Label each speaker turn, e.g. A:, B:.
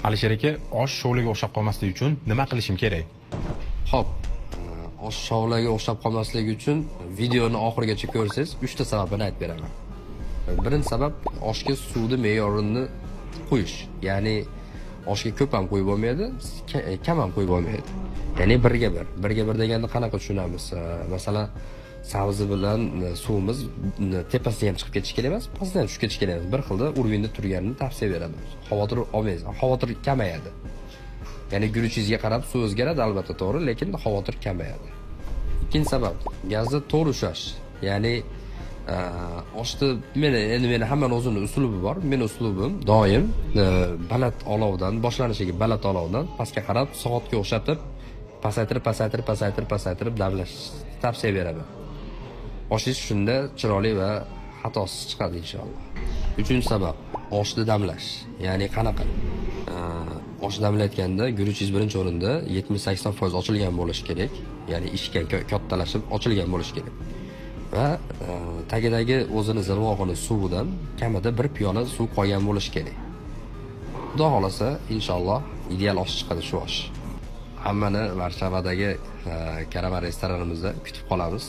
A: Alisher aka, osh shovlaga o'xshab qolmasligi uchun nima qilishim kerak?
B: Xo'p, osh shovlaga o'xshab qolmasligi uchun videoni oxirigacha ko'rsangiz, 3 ta sababini aytib beraman. Birinchi sabab: oshga suvni me'yorini quyish. Ya'ni oshga ko'p ham quyib bo'lmaydi, kam ham quyib bo'lmaydi. Ya'ni 1:1. 1:1 deganda qanaqa tushunamiz? Masalan, sabzi bilan suvimiz tepasiga ham chiqib ketishi kerak emas, pastidan ham tushib ketishi kerak emas. Bir xilda уровень da turganini tavsiya beradi. Xavotir olmaysiz, xavotir kamayadi. Ya'ni guruchingizga qarab suv o'zgaradi albatta, to'g'ri, lekin xavotir kamayadi. Ikkinchi sabab: gazni to'g'ri ushlash. Ya'ni oshni meni endi meni hammani o'zini uslubi bor. Meni uslubim doim baland olovdan boshlanishiga, baland olovdan pastga qarab soatga o'xshatib pasaytirib, pasaytirib, pasaytirib, pasaytirib damlash tavsiya beraman. Oshingiz shunda chiroyli va xatosiz chiqadi inshaalloh. Uchinchi sabab: oshni damlash. Ya'ni qanaqa? Osh damlayotganda guruchingiz birinchi o'rinda 70-80% ochilgan bo'lishi kerak. Ya'ni ishga kattalashib ochilgan bo'lishi kerak. Va tagidagi o'zini zirvog'ini suvidan kamida bir piyola suv qolgan bo'lishi kerak. Xudo xohlasa, inshaalloh ideal osh chiqadi shu osh. Hammani Varshavadagi Karavan restoranimizda kutib qolamiz.